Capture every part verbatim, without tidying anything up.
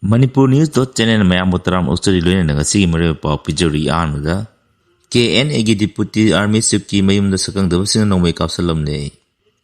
Manipur News dot channel ꯃꯌꯥꯝꯕꯨ ꯇꯔꯥꯝꯅ ꯑꯣꯛꯆꯔꯤ, ꯂꯣꯏꯅꯅ ꯉꯁꯤꯒꯤ ꯃꯔꯨꯑꯣꯏꯕ ꯄꯥꯎ ꯄꯤꯖꯔꯤ꯫ ꯑꯍꯥꯟꯕꯗ, ꯀꯦ ꯑꯦꯟ ꯑꯦꯒꯤ Deputy Army Chiefꯀꯤ ꯃꯌꯨꯝꯗ ꯁꯛꯈꯪꯗꯕꯁꯤꯡꯅ ꯅꯣꯡꯃꯩ ꯀꯥꯞꯁꯤꯜꯂꯝꯂꯦ꯫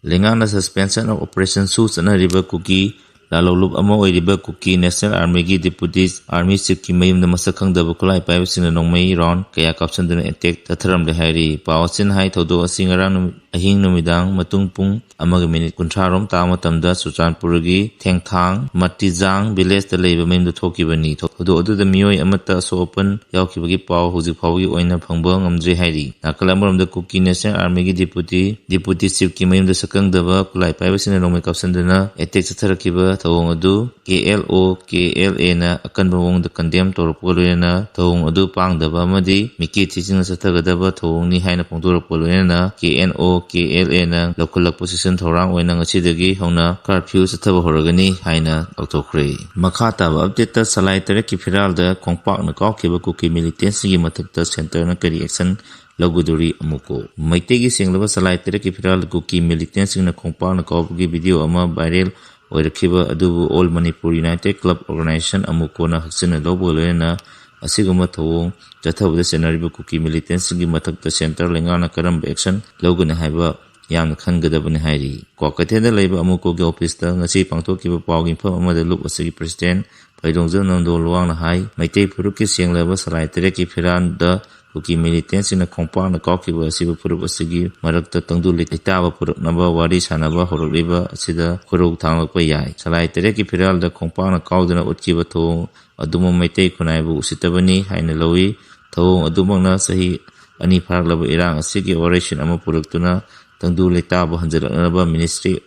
ꯂꯩꯉꯥꯛꯅ Suspension of Operation ꯁꯨ ꯆꯠꯅꯔꯤꯕ ꯀꯨꯀꯤ ꯂꯥꯂꯣꯡꯂꯨꯞ ꯑꯃ ꯑꯣꯏꯔꯤꯕ ꯀꯨꯀꯤ National Armyꯒꯤ Deputy Army Chiefꯀꯤ ꯃꯌꯨꯝꯗ ꯃꯁꯛ ꯈꯪꯗꯕ ꯈꯨꯠꯂꯥꯏ ꯄꯥꯏꯕꯁꯤꯡꯅ ꯅꯣꯡꯃꯩ round ꯀꯌꯥ ꯀꯥꯞꯁꯤꯟꯗꯨꯅ attack ꯆꯠꯊꯔꯝꯂꯦ ꯍꯥꯏꯔꯤ꯫ ꯄꯥꯎ ꯑꯁꯤꯅ ꯍꯥꯏ, ꯊꯧꯗꯣꯛ ꯑꯁꯤ ꯉꯔꯥꯡ ꯅꯨꯃꯤꯠ, ꯑꯍꯤꯡ ꯅꯨꯃꯤꯗꯥꯡ ꯃꯇꯨꯡ ꯄꯨꯡ ꯑꯃꯒ ꯃꯤꯅꯤꯠ ꯀꯨꯟꯊ꯭ꯔꯥ ꯔꯣꯝ ꯇꯥꯕ ꯃꯇꯝꯗ ꯆꯨꯔꯆꯥꯟꯄꯨꯔꯒꯤ ꯊꯦꯡꯊꯥꯡ ꯃꯇꯤꯖꯥꯡ villageꯇ ꯂꯩꯕ ꯃꯌꯨꯝꯗ ꯊꯣꯛꯈꯤꯕꯅꯤ꯫ ꯊꯧꯗꯣꯛ ꯑꯗꯨꯗ ꯃꯤꯑꯣꯏ ꯑꯃꯠꯇ ꯑꯁꯣꯛ ꯑꯄꯟ ꯌꯥꯎꯈꯤꯕꯒꯤ ꯄꯥꯎ ꯍꯧꯖꯤꯛ ꯐꯥꯎꯕꯒꯤ ꯑꯣꯏꯅ ꯐꯪꯕ ꯉꯝꯗ꯭ꯔꯤ ꯍꯥꯏꯔꯤ꯫ ꯅꯥꯀꯜ ꯑꯃꯔꯣꯝꯗ, ꯀꯨꯀꯤ National Armyꯒꯤ Deputy, Deputy Chiefꯀꯤ ꯃꯌꯨꯝꯗ ꯁꯛꯈꯪꯗꯕ ꯈꯨꯠꯂꯥꯏ ꯄꯥꯏꯕꯁꯤꯡꯅ ꯅꯣꯡꯃꯩ ꯀꯥꯞꯁꯤꯟꯗꯨꯅ attack ꯆꯠꯊꯔꯛꯈꯤꯕ ꯊꯧꯑꯣꯡ ꯑꯗꯨ ꯀꯦ ꯑꯦꯜ ꯑꯣ, ꯀꯦ ꯑꯦꯜ ꯑꯦꯅ ꯑꯀꯟꯕ ꯃꯑꯣꯡꯗ condemn ꯇꯧꯔꯛꯄꯒ ꯂꯣꯏꯅꯅ ꯊꯧꯑꯣꯡ ꯑꯗꯨ ꯄꯥꯡꯗꯕ ꯑꯃꯗꯤ ꯃꯤꯀꯤ ꯊꯤꯁꯤꯡꯅ ꯆꯠꯊꯒꯗꯕ ꯊꯧꯑꯣꯡꯅꯤ ꯍꯥꯏꯅ ꯐꯣꯡꯗꯣꯔꯛꯄ ꯂꯣꯏꯅꯅ ꯀꯦ ꯑꯦꯟ ꯑꯣ, ꯀꯦ ꯑꯦꯜ ꯑꯦꯅ ꯂꯧꯈꯠꯂꯛꯄ ꯆꯦꯛꯁꯤꯟ ꯊꯧꯔꯥꯡ ꯑꯣꯏꯅ ꯉꯁꯤꯗꯒꯤ ꯍꯧꯅ curfew ꯆꯠꯊꯕ ꯍꯧꯔꯒꯅꯤ ꯍꯥꯏꯅ ꯂꯥꯎꯊꯣꯛꯈ꯭ꯔꯦ꯫ ꯃꯈꯥ ꯇꯥꯕ updateꯇ, ꯁꯂꯥꯏ ꯇꯔꯦꯠꯀꯤ ꯐꯤꯔꯥꯜꯗ ꯈꯣꯡꯄꯥꯛꯅ ꯀꯥꯎꯈꯤꯕ ꯀꯨꯀꯤ militantꯁꯤꯡꯒꯤ ꯃꯊꯛꯇ centreꯅ ꯀꯔꯤ action ꯂꯧꯒꯗꯧꯔꯤ? ꯑꯃꯨꯛꯀꯣ, ꯃꯩꯇꯩꯒꯤ ꯁꯦꯡꯂꯕ ꯁꯂꯥꯏ ꯇꯔꯦꯠꯀꯤ ꯐꯤꯔꯥꯜꯗ ꯀꯨꯀꯤ militantꯁꯤꯡꯅ ꯈꯣꯡꯄꯥꯛꯅ ꯀꯥꯎꯕꯒꯤ video ꯑꯃ viral ꯑꯣꯏꯔꯛꯈꯤꯕ ꯑꯗꯨꯕꯨ All Manipur United Club Organisation, ꯑꯃꯨꯛꯀꯣꯅ ꯍꯛꯆꯤꯟꯅ ꯂꯧꯕꯒ ꯂꯣꯏꯅꯅ ꯑꯁꯤꯒꯨꯝꯕ ꯊꯧꯑꯣꯡ ꯆꯠꯊꯕꯗ ꯆꯦꯟꯅꯔꯤꯕ ꯀꯨꯀꯤ militantꯁꯤꯡꯒꯤ ꯃꯊꯛꯇ centre ꯂꯩꯉꯥꯛꯅ ꯀꯔꯝꯕ action ꯂꯧꯒꯅꯤ ꯍꯥꯏꯕ ꯌꯥꯝꯅ ꯈꯟꯒꯗꯕꯅꯤ ꯍꯥꯏꯔꯤ꯫ ꯀ꯭ꯋꯥꯀꯩꯊꯦꯜꯗ ꯂꯩꯕ ꯑꯃꯨꯛꯀꯣꯒꯤ officeꯇ ꯉꯁꯤ ꯄꯥꯡꯊꯣꯛꯈꯤꯕ ꯄꯥꯎꯒꯤ ꯃꯤꯐꯝ ꯑꯃꯗ ꯂꯨꯞ ꯑꯁꯤꯒꯤ president ꯐꯩꯗꯣꯡꯖꯝ ꯅꯝꯗꯣꯜ ꯋꯥꯡꯅ ꯍꯥꯏ, ꯃꯩꯇꯩ ꯐꯨꯔꯨꯞꯀꯤ ꯁꯦꯡꯂꯕ ꯁꯂꯥꯏ ꯇꯔꯦꯠꯀꯤ ꯐꯤꯔꯥꯜꯗ ꯀꯨꯀꯤ militantꯁꯤꯡꯅ ꯈꯣꯡꯄꯥꯛꯅ ꯀꯥꯎꯈꯤꯕ ꯑꯁꯤꯕꯨ ꯐꯨꯔꯨꯞ ꯑꯁꯤꯒꯤ ꯃꯔꯛꯇ ꯇꯪꯗꯨ ꯂꯩꯇꯥꯕ ꯄꯨꯔꯛꯅꯕ ꯋꯥꯔꯤ ꯁꯥꯅꯕ ꯍꯧꯔꯛꯂꯤꯕ ꯑꯁꯤꯗ ꯈꯨꯔꯧ ꯊꯥꯡꯂꯛꯄ ꯌꯥꯏ꯫ ꯁꯂꯥꯏ ꯇꯔꯦꯠꯀꯤ ꯐꯤꯔꯥꯜꯗ ꯈꯣꯡꯄꯥꯛꯅ ꯀꯥꯎꯗꯨꯅ ꯎꯠꯈꯤꯕ ꯊꯧꯑꯣꯡ ꯑꯗꯨꯃꯛ ꯃꯩꯇꯩ ꯈꯨꯟꯅꯥꯏꯕꯨ ꯎꯁꯤꯠꯇꯕꯅꯤ ꯍꯥꯏꯅ ꯂꯧꯏ꯫ ꯊꯧꯑꯣꯡ ꯑꯗꯨꯃꯛꯅ ꯆꯍꯤ ꯑꯅꯤ ꯐꯥꯔꯛꯂꯕ ꯏꯔꯥꯡ ꯑꯁꯤꯒꯤ ꯋꯥꯔꯣꯏꯁꯤꯟ ꯑꯃ ꯄꯨꯔꯛꯇꯨꯅ ꯇꯪꯗꯨ ꯂꯩꯇꯥꯕ ꯍꯟꯖꯤꯜꯂꯛꯅꯕ Ministry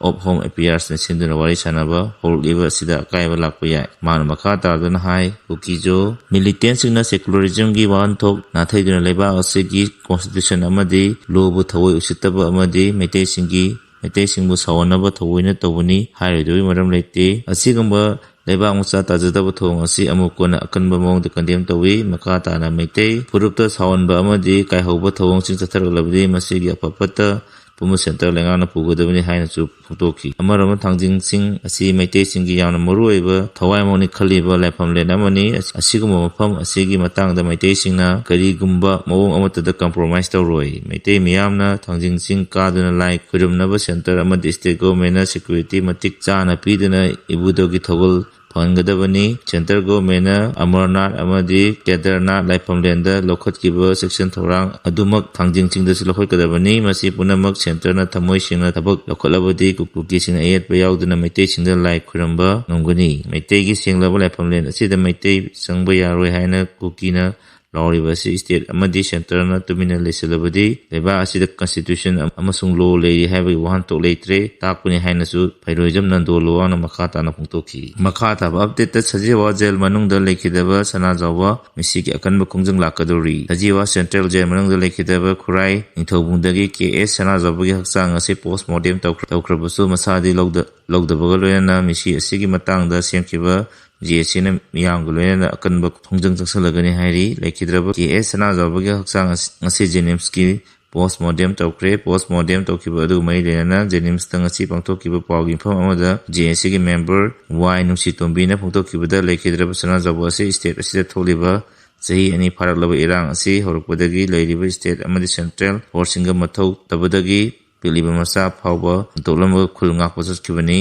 of Home Affairsꯅ ꯁꯤꯟꯗꯨꯅ ꯋꯥꯔꯤ ꯁꯥꯅꯕ ꯍꯧꯔꯛꯂꯤꯕ ꯑꯁꯤꯗ ꯑꯀꯥꯏꯕ ꯂꯥꯛꯄ ꯌꯥꯏ꯫ ꯃꯥꯅ ꯃꯈꯥ ꯇꯥꯗꯨꯅ ꯍꯥꯏ, ꯀꯨꯀꯤꯖꯣ militantꯁꯤꯡꯅ secularismꯒꯤ ꯋꯥꯍꯟꯊꯣꯛ ꯅꯥꯊꯩꯗꯨꯅ ꯂꯩꯕꯥꯛ ꯑꯁꯤꯒꯤ constitution ꯑꯃꯗꯤ lawꯕꯨ ꯊꯑꯣꯏ ꯎꯁꯤꯠꯇꯕ ꯑꯃꯗꯤ ꯃꯩꯇꯩꯁꯤꯡꯒꯤ, ꯃꯩꯇꯩꯁꯤꯡꯕꯨ ꯁꯥꯎꯍꯟꯅꯕ ꯊꯑꯣꯏꯅ ꯇꯧꯕꯅꯤ ꯍꯥꯏꯔꯣꯏꯗꯕꯒꯤ ꯃꯔꯝ ꯂꯩꯇꯦ꯫ ꯑꯁꯤꯒꯨꯝꯕ ꯂꯩꯕꯥꯛ ꯃꯆꯥ ꯇꯥꯖꯗꯕ ꯊꯧꯑꯣꯡ ꯑꯁꯤ ꯑꯃꯨꯛ ꯀꯣꯟꯅ ꯑꯀꯟꯕ ꯃꯑꯣꯡꯗ condemn ꯇꯧꯏ꯫ ꯃꯈꯥ ꯇꯥꯅ ꯃꯩꯇꯩ ꯐꯨꯔꯨꯞꯇ ꯁꯥꯎꯍꯟꯕ ꯑꯃꯗꯤ ꯀꯥꯏꯍꯧꯕ ꯊꯧꯑꯣꯡꯁꯤꯡ ꯆꯠꯊꯔꯛꯂꯕꯗꯤ ꯃꯁꯤꯒꯤ ꯑꯐ ꯐꯠꯇ ꯄꯨꯝꯕ ꯁꯦꯟꯇꯔ ꯂꯩꯉꯥꯛꯅ ꯄꯨꯒꯗꯕꯅꯤ ꯍꯥꯏꯅꯁꯨ ꯐꯣꯡꯗꯣꯛꯈꯤ꯫ ꯑꯃꯔꯣꯝꯗ ꯊꯥꯡꯖꯤꯡ ꯆꯤꯡ ꯑꯁꯤ ꯃꯩꯇꯩꯁꯤꯡꯒꯤ ꯌꯥꯝꯅ ꯃꯔꯨꯑꯣꯏꯕ ꯊꯋꯥꯏꯃꯛꯅꯤ ꯈꯜꯂꯤꯕ ꯂꯥꯏꯐꯝꯂꯦꯟ ꯑꯃꯅꯤ꯫ ꯑꯁꯤꯒꯨꯝꯕ ꯃꯐꯝ ꯑꯁꯤꯒꯤ ꯃꯇꯥꯡꯗ ꯃꯩꯇꯩꯁꯤꯡꯅ ꯀꯔꯤꯒꯨꯝꯕ ꯃꯑꯣꯡ ꯑꯃꯠꯇꯗ ꯀꯝꯄ꯭ꯔꯣꯃꯥꯏꯁ ꯇꯧꯔꯣꯏ꯫ ꯃꯩꯇꯩ ꯃꯤꯌꯥꯝꯅ ꯊꯥꯡꯖꯤꯡ ꯆꯤꯡ ꯀꯥꯗꯨꯅ ꯂꯥꯏ ꯈꯨꯔꯨꯝꯅꯕ ꯁꯦꯟꯇꯔ ꯑꯃꯗꯤ ꯁ꯭ꯇꯦꯠ ꯒꯣꯚꯔꯟꯃꯦꯟꯠꯅ ꯁꯦꯀ꯭ꯌꯨꯔꯤꯇꯤ ꯃꯇꯤꯛ ꯆꯥꯅ ꯄꯤꯗꯨꯅ ꯏꯕꯨꯙꯧꯒꯤ ꯊꯧꯒꯜ ꯐꯪꯍꯟꯒꯗꯕꯅꯤ꯫ ꯁꯦꯟꯇꯔ ꯒꯣꯚꯔꯟꯃꯦꯟꯠꯅ ꯑꯃꯔꯅꯥꯊ ꯑꯃꯗꯤ ꯀꯦꯗꯔꯅꯥꯊ ꯂꯥꯏꯐꯝꯂꯦꯟꯗ ꯂꯧꯈꯠꯈꯤꯕ ꯆꯦꯛꯁꯤꯟ ꯊꯧꯔꯥꯡ ꯑꯗꯨꯃꯛ ꯊꯥꯡꯖꯤꯡ ꯆꯤꯡꯗꯁꯨ ꯂꯧꯈꯠꯀꯗꯕꯅꯤ꯫ ꯃꯁꯤ ꯄꯨꯝꯅꯃꯛ ꯁꯦꯟꯇꯔꯅ ꯊꯃꯣꯏ ꯁꯦꯡꯅ ꯊꯕꯛ ꯂꯧꯈꯠꯂꯕꯗꯤ ꯀꯨ-, ꯀꯨꯀꯤꯁꯤꯡꯅ ꯑꯌꯦꯠꯄ ꯌꯥꯎꯗꯅ ꯃꯩꯇꯩꯁꯤꯡꯗ ꯂꯥꯏ ꯈꯨꯔꯨꯝꯕ ꯉꯝꯒꯅꯤ꯫ ꯃꯩꯇꯩꯒꯤ ꯁꯦꯡꯂꯕ ꯂꯥꯏꯐꯝꯂꯦꯟ ꯑꯁꯤꯗ ꯃꯩꯇꯩ ꯆꯪꯕ ꯌꯥꯔꯣꯏ ꯍꯥꯏꯅ ꯀꯨꯀꯤꯅ ꯂꯥꯎꯔꯤꯕ ꯑꯁꯤ ꯁ꯭ꯇꯦꯠ ꯑꯃꯗꯤ ꯁꯦꯟꯇꯔꯅ ꯇꯨꯃꯤꯟꯅ ꯂꯩꯁꯤꯜꯂꯕꯗꯤ ꯂꯩꯕꯥꯛ ꯑꯁꯤꯗ ꯀꯟꯁꯇꯤꯇ꯭ꯌꯨꯁꯟ ꯑꯃꯁꯨꯡ ꯂꯣ ꯂꯩꯔꯤ ꯍꯥꯏꯕꯒꯤ ꯋꯥꯍꯟꯊꯣꯛ ꯂꯩꯇ꯭ꯔꯦ ꯇꯥꯛꯄꯅꯤ ꯍꯥꯏꯅꯁꯨ ꯐꯩꯔꯣꯏꯖꯝ ꯅꯟꯗꯣ ꯂꯨꯋꯥꯡꯅ ꯃꯈꯥ ꯇꯥꯅ ꯐꯣꯡꯗꯣꯛꯈꯤ꯫ ꯃꯈꯥ ꯇꯥꯕ ꯑꯞꯗꯦꯠꯇ ꯁꯖꯤꯋꯥ ꯖꯦꯜ ꯃꯅꯨꯡꯗ ꯂꯩꯈꯤꯗꯕ ꯁꯅꯥꯖꯥꯎꯕ ꯃꯤꯁꯤꯒꯤ ꯑꯀꯟꯕ ꯈꯣꯡꯖꯪ ꯂꯥꯛꯀꯗꯧꯔꯤ꯫ ꯁꯖꯤꯋꯥ ꯁꯦꯟꯇ꯭ꯔꯦꯜ ꯖꯦꯜ ꯃꯅꯨꯡꯗ ꯂꯩꯈꯤꯗꯕ ꯈꯨꯔꯥꯏ ꯅꯤꯡꯊꯧꯕꯨꯡꯗꯒꯤ ꯀꯦ ꯑꯦꯁ ꯁꯅꯥꯖꯥꯎꯕꯒꯤ ꯍꯛꯆꯥꯡ ꯑꯁꯤ ꯄꯣꯁꯃꯣꯔꯇꯦꯝ ꯇꯧꯈ꯭ꯔ-, ꯇꯧꯈ꯭ꯔꯕꯁꯨ ꯃꯁꯥꯗꯤ ꯂꯧꯗ-, ꯂꯧꯗꯕꯒ ꯂꯣꯏꯅꯅ ꯃꯤꯁꯤ ꯑꯁꯤꯒꯤ ꯃꯇꯥꯡꯗ ꯁꯦꯝꯈꯤꯕ ꯖꯦ ꯑꯦꯁ ꯁꯤꯅ ꯃꯤꯌꯥꯝꯒ ꯂꯣꯏꯅꯅ ꯑꯀꯟꯕ ꯈꯣꯡꯖꯪ ꯆꯪꯁꯤꯜꯂꯒꯅꯤ ꯍꯥꯏꯔꯤ꯫ ꯂꯩꯈꯤꯗ꯭ꯔꯕ ꯀꯦ ꯑꯦꯁ ꯁꯅꯥꯖꯥꯎꯕꯒꯤ ꯍꯛꯆꯥꯡ ꯑꯁꯤ ꯉꯁꯤ ꯖꯦꯅꯤꯝꯁꯀꯤ ꯄꯣꯁꯃꯣꯔꯇꯦꯝ ꯇꯧꯈ꯭ꯔꯦ꯫ ꯄꯣꯁꯃꯣꯔꯇꯦꯝ ꯇꯧꯈꯤꯕ ꯑꯗꯨꯒ ꯃꯔꯤ ꯂꯩꯅꯅ ꯖꯦꯅꯤꯝꯁꯇ ꯉꯁꯤ ꯄꯥꯡꯊꯣꯛꯈꯤꯕ ꯄꯥꯎꯒꯤ ꯃꯤꯐꯝ ꯑꯃꯗ ꯖꯦ ꯑꯦꯁ ꯁꯤꯒꯤ ꯃꯦꯝꯕꯔ ꯋꯥꯏ ꯅꯨꯡꯁꯤꯇꯣꯝꯕꯤꯅ ꯐꯣꯡꯗꯣꯛꯈꯤꯕꯗ ꯂꯩꯈꯤꯗ꯭ꯔꯕ ꯁꯅꯥꯖꯥꯎꯕ ꯑꯁꯤ ꯁ꯭ꯇꯦꯠ ꯑꯁꯤꯗ ꯊꯣꯛꯂꯤꯕ ꯆꯍꯤ ꯑꯅꯤ ꯐꯥꯔꯛꯂꯕ ꯏꯔꯥꯡ ꯑꯁꯤ ꯍꯧꯔꯛꯄꯗꯒꯤ ꯂꯩꯔꯤꯕ ꯁ꯭ꯇꯦꯠ ꯑꯃꯗꯤ ꯁꯦꯟꯇ꯭ꯔꯦꯜ ꯐꯣꯔꯁꯁꯤꯡꯒ ꯃꯊꯧ ꯇꯕꯗꯒꯤ ꯄꯤꯛꯂꯤꯕ ꯃꯆꯥ ꯐꯥꯎꯕ ꯍꯨꯟꯗꯣꯛꯂꯝꯕ ꯈꯨꯜ ꯉꯥꯛꯄ ꯆꯠꯈꯤꯕꯅꯤ꯫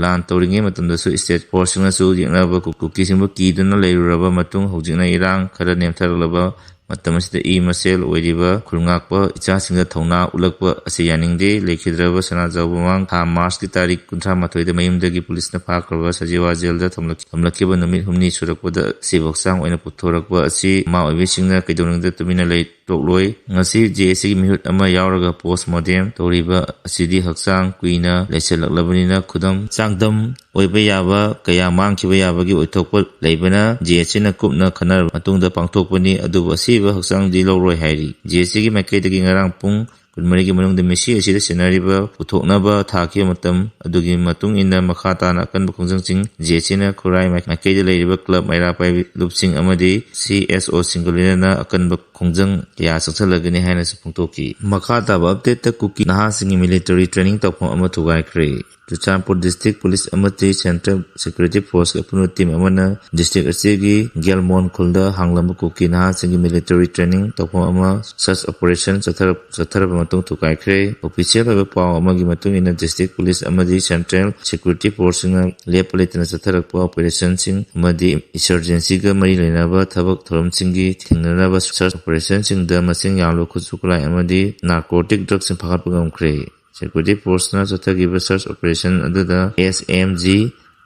ꯂꯥꯟ ꯇꯧꯔꯤꯉꯩ ꯃꯇꯝꯗꯁꯨ ꯁ꯭ꯇꯦꯠ ꯐꯣꯔꯁꯁꯤꯡꯅꯁꯨ ꯌꯦꯛꯅꯕ ꯀꯨ-, ꯀꯨꯀꯤꯁꯤꯡꯕꯨ ꯀꯤꯗꯨꯅ ꯂꯩꯔꯨꯔꯕ ꯃꯇꯨꯡ ꯍꯧꯖꯤꯛꯅ ꯏꯔꯥꯡ ꯈꯔ ꯅꯦꯝꯊꯔꯛꯂꯕ ꯃꯇꯝ ꯑꯁꯤꯗ ꯏ ꯃꯁꯦꯜ ꯑꯣꯏꯔꯤꯕ ꯈꯨꯜ ꯉꯥꯛꯄ ꯏꯆꯥꯁꯤꯡꯗ ꯊꯧꯅꯥ ꯎꯠꯂꯛꯄ ꯑꯁꯤ ꯌꯥꯅꯤꯡꯗꯦ꯫ ꯂꯩꯈꯤꯗ꯭ꯔꯕ ꯁꯅꯥꯖꯥꯎꯕ ꯃꯃꯥꯡ ꯊꯥ ꯃꯥꯔꯆꯀꯤ ꯇꯥꯔꯤꯛ ꯀꯨꯟꯊ꯭ꯔꯥ ꯃꯥꯊꯣꯏꯗ ꯃꯌꯨꯝꯗꯒꯤ ꯄꯨꯂꯤꯁꯅ ꯐꯥꯈ꯭ꯔꯕ ꯁꯖꯤꯋꯥ ꯖꯦꯜꯗ ꯊꯝꯂꯛ-, ꯊꯝꯂꯛꯈꯤꯕ ꯅꯨꯃꯤꯠ ꯍꯨꯝꯅꯤ ꯁꯨꯔꯛꯄꯗ ꯑꯁꯤꯕ ꯍꯛꯆꯥꯡ ꯑꯣꯏꯅ ꯄꯨꯊꯣꯔꯛꯄ ꯑꯁꯤ ꯃꯃꯥ ꯑꯣꯏꯕꯤꯁꯤꯡꯅ ꯀꯩꯗꯧꯅꯨꯡꯗ ꯇꯨꯃꯤꯟꯅ ꯂꯩ ꯇꯣꯛꯂꯣꯏ꯫ ꯉꯁꯤ ꯖꯦ ꯑꯦꯁ ꯁꯤꯒꯤ ꯃꯤꯍꯨꯠ ꯑꯃ ꯌꯥꯎꯔꯒ ꯄꯣꯁꯃꯣꯔꯇꯦꯝ ꯇꯧꯔꯤꯕ ꯑꯁꯤꯗꯤ ꯍꯛꯆꯥꯡ ꯀꯨꯏꯅ ꯂꯩꯁꯤꯜꯂꯛꯂꯕꯅꯤꯅ ꯈꯨꯗꯝ ꯆꯥꯡꯗꯝ ꯑꯣꯏꯕ ꯌꯥꯕ ꯀꯌꯥ ꯃꯥꯡꯈꯤꯕ ꯌꯥꯕꯒꯤ ꯑꯣꯏꯊꯣꯛꯄ ꯂꯩꯕꯅ ꯖꯦ ꯑꯦꯁ ꯁꯤꯅ ꯀꯨꯞꯅ ꯈꯟꯅꯔꯕ ꯃꯇꯨꯡꯗ ꯄꯥꯡꯊꯣꯛꯄꯅꯤ꯫ ꯑꯗꯨꯕꯨ ꯑꯁꯤꯕ ꯍꯛꯆꯥꯡꯗꯤ ꯂꯧꯔꯣꯏ ꯍꯥꯏꯔꯤ꯫ ꯖꯦ ꯑꯦꯁ ꯁꯤꯒꯤ ꯃꯥꯏꯀꯩꯗꯒꯤ ꯉꯔꯥꯡ ꯄꯨꯡ ꯀꯨꯟꯃꯔꯤꯒꯤ ꯃꯅꯨꯡꯗ ꯃꯤꯁꯤ ꯑꯁꯤꯗ ꯁꯤꯟꯅꯔꯤꯕ ꯄꯨꯊꯣꯛꯅꯕ ꯊꯥꯈꯤꯕ ꯃꯇꯝ ꯑꯗꯨꯒꯤ ꯃꯇꯨꯡ ꯏꯟꯅ ꯃꯈꯥ ꯇꯥꯅ ꯑꯀꯟꯕ ꯈꯣꯡꯖꯪꯁꯤꯡ ꯖꯦ ꯑꯦꯁ ꯑꯦꯅ ꯈꯨꯔꯥꯏ ꯃꯥꯏ-, ꯃꯥꯏꯀꯩꯗ ꯂꯩꯔꯤꯕ ꯀ꯭ꯂꯕ ꯃꯩꯔꯥ ꯄꯥꯏꯕꯤ ꯂꯨꯞꯁꯤꯡ ꯑꯃꯗꯤ ꯁꯤ ꯑꯦꯁ ꯑꯣꯁꯤꯡꯒ ꯂꯣꯏꯅꯅ ꯑꯀꯟꯕ ꯈꯣꯡꯖꯪ ꯀꯌꯥ ꯆꯪꯁꯤꯜꯂꯒꯅꯤ ꯍꯥꯏꯅꯁꯨ ꯐꯣꯡꯗꯣꯛꯈꯤ꯫ ꯃꯈꯥ ꯇꯥꯕ ꯑꯞꯗꯦꯠꯇ ꯀꯨꯀꯤ ꯅꯍꯥꯁꯤꯡꯒꯤ ꯃꯤꯂꯤꯇꯔꯤ ꯇ꯭ꯔꯦꯅꯤꯡ ꯇꯧꯐꯝ ꯑꯃ ꯊꯨꯒꯥꯏꯈ꯭ꯔꯦ꯫ ꯆꯨꯔꯆꯥꯟꯄꯨꯔ ꯗꯤꯁꯇ꯭ꯔꯤꯛ ꯄꯨꯂꯤꯁ ꯑꯃꯗꯤ ꯁꯦꯟꯇ꯭ꯔꯦꯜ ꯁꯦꯀ꯭ꯌꯨꯔꯤꯇꯤ ꯐꯣꯔꯁꯀꯤ ꯑꯄꯨꯟꯕ ꯇꯤꯝ ꯑꯃꯅ ꯗꯤꯁꯇ꯭ꯔꯤꯛ ꯑꯁꯤꯒꯤ ꯒꯦꯜꯃꯣꯟ ꯈꯨꯜꯗ ꯍꯥꯡꯂꯝꯕ ꯀꯨꯀꯤ ꯅꯍꯥꯁꯤꯡꯒꯤ ꯃꯤꯂꯤꯇꯔꯤ ꯇ꯭ꯔꯦꯅꯤꯡ ꯇꯧꯐꯝ ꯑꯃ ꯁꯔꯆ ꯑꯣꯄꯔꯦꯁꯟ ꯆꯠꯊꯔꯛ-, ꯆꯠꯊꯔꯕ ꯃꯇꯨꯡ ꯊꯨꯒꯥꯏꯈ꯭ꯔꯦ꯫ ꯑꯣꯐꯤꯁꯤꯌꯦꯜ ꯑꯣꯏꯕ ꯄꯥꯎ ꯑꯃꯒꯤ ꯃꯇꯨꯡ ꯏꯟꯅ, ꯗꯤꯁꯇ꯭ꯔꯤꯛ ꯄꯨꯂꯤꯁ ꯑꯃꯗꯤ ꯁꯦꯟꯇ꯭ꯔꯦꯜ ꯁꯦꯀ꯭ꯌꯨꯔꯤꯇꯤ ꯐꯣꯔꯁꯁꯤꯡꯅ ꯂꯦꯞꯄ ꯂꯩꯇꯅ ꯆꯠꯊꯔꯛꯄ ꯑꯣꯄꯔꯦꯁꯟꯁꯤꯡ ꯑꯃꯗꯤ ꯏꯟꯁꯔꯖꯦꯟꯁꯤꯒ ꯃꯔꯤ ꯂꯩꯅꯕ ꯊꯕꯛ ꯊꯧꯔꯝꯁꯤꯡꯒꯤ ꯊꯤꯡꯅꯅꯕ ꯁꯔꯆ ꯑꯣꯄꯔꯦꯁꯟꯁꯤꯡꯗ ꯃꯁꯤꯡ ꯌꯥꯝꯂꯕ ꯈꯨꯠꯁꯨ ꯈꯨꯠꯂꯥꯏ ꯑꯃꯗꯤ ꯅꯥꯔꯀꯣꯇꯤꯛ ꯗ꯭ꯔꯒꯁꯤꯡ ꯐꯥꯒꯠꯄ ꯉꯝꯈ꯭ꯔꯦ꯫ ꯁꯦꯀ꯭ꯌꯨꯔꯤꯇꯤ ꯐꯣꯔꯁꯅ ꯆꯠꯊꯈꯤꯕ ꯁꯔꯆ ꯑꯣꯄꯔꯦꯁꯟ ꯑꯗꯨꯗ ꯑꯦꯁ ꯑꯦꯝ ꯖꯤ,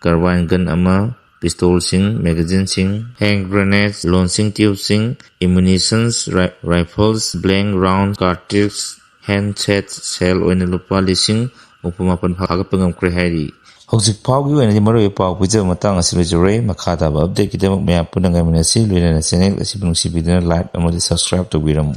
ꯀꯥꯔꯕꯥꯏꯟ ꯒꯟ ꯑꯃ, ꯄꯤꯁꯇꯣꯜꯁꯤꯡ, ꯃꯦꯒꯥꯖꯤꯟꯁꯤꯡ, ꯍꯦꯟ ꯒ꯭ꯔꯦꯅꯦꯗ, ꯂꯣꯟꯁꯤꯡ ꯇ꯭ꯌꯨꯕꯁꯤꯡ, ꯑꯦꯃꯨꯅꯤꯁꯟꯁ, ꯔꯥꯏ-, ꯔꯥꯏꯐꯜꯁ, ꯕ꯭ꯂꯦꯡ ꯔꯥꯎꯟ, ꯀꯥꯔꯇ꯭ꯔꯤꯖ, ꯍꯦꯟ ꯁꯦꯠ, ꯁꯦꯜ ꯑꯣꯏꯅ ꯂꯨꯄꯥ ꯂꯤꯁꯤꯡ ꯍꯨꯝꯐꯨ ꯃꯥꯄꯟ ꯐꯥꯒꯠꯄ ꯉꯝꯈ꯭ꯔꯦ ꯍꯥꯏꯔꯤ꯫ ꯍꯧꯖꯤꯛ ꯐꯥꯎꯒꯤ ꯑꯣꯏꯅꯗꯤ ꯃꯔꯨꯑꯣꯏꯕ ꯄꯥꯎ ꯄꯤꯖꯕ ꯃꯇꯥꯡ ꯑꯁꯤ ꯂꯣꯏꯖꯔꯦ꯫ ꯃꯈꯥ ꯇꯥꯕ ꯑꯞꯗꯦꯠꯀꯤꯗꯃꯛ ꯃꯌꯥꯝ ꯄꯨꯟꯅ ꯉꯥꯏꯃꯤꯟꯅꯁꯤ꯫ ꯂꯣꯏꯅꯅ ꯆꯦꯅꯦꯜ ꯑꯁꯤꯕꯨ ꯅꯨꯡꯁꯤꯕꯤꯗꯨꯅ ꯂꯥꯏꯛ ꯑꯃꯗꯤ ꯁꯕꯁꯀ꯭ꯔꯥꯏꯕ ꯇꯧꯕꯤꯔꯝꯃꯨ꯫